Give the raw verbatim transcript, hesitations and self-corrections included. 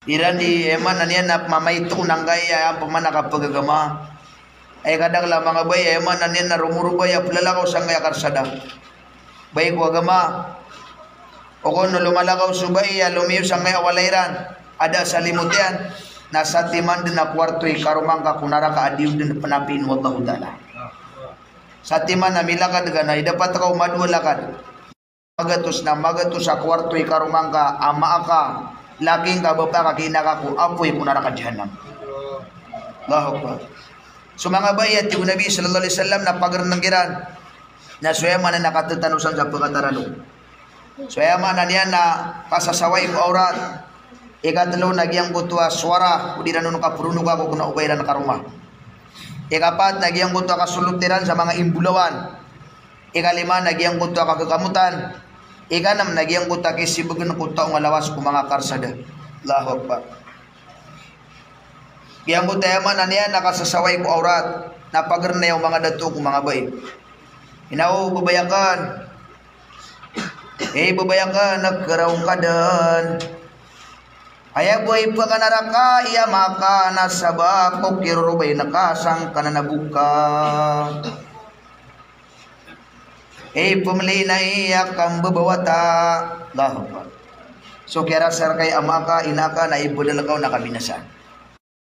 Iran di, aya maana niyan na mamaito ko angkaya, aya pman a kapagagama. Aya kadaklan a manga bai, aya maana niyan na romorobay a plalakaw sangkaya karsada. Bai ko agama. O kon o lomalakaw so bai a lomiyo sangkaya walay iran a da a salimot iyan, na satiman dn a kowarto i karoma ngka ko naraka a di on dn pnapiin o Allahu Ta'ala. Satiman a milakad ka na idapat ka o madowa lakad. Magatos na magatos a kowarto i karoma ngka, ama ka, laki ngka, bapa ka, ki ina ka, ko apoy ko naraka jahannam. Allahu Akbar. So manga bai a tig o Nabi sallallahu alaihi wasallam na pagrnng kiran. Na so aya maana na katatanosan sa pkataralo. So aya maana niyan na kasasawai ko awrat. Ikatlo na giyangkoto a sowara, o di ran on kapronoka ko kna o ba iran karoma. Ikapat na giyangkoto a kasolot iran sa manga imbolawan. Ikalima na giyangkoto a kakakamotan. Ikanm na giyangkoto a kisibgn ko taw a lawas ko manga karsada. Allahu Akbar. Giyangkoto aya maana niyan na kasasawai ko awrat, na pagrn aya o manga dato ko manga bai. Ina o babay akn. Ey babay akn, na karaw ka dn. Aya bo a ipakanaraka i ama ka na sabap ko kirorobay ngka sangkanan a boka. Ey pmlina i aya kambabawata. Allahu Akbar. So kiyarasar ka i ama ka, ina ka na ibdl ka on na kabinasa.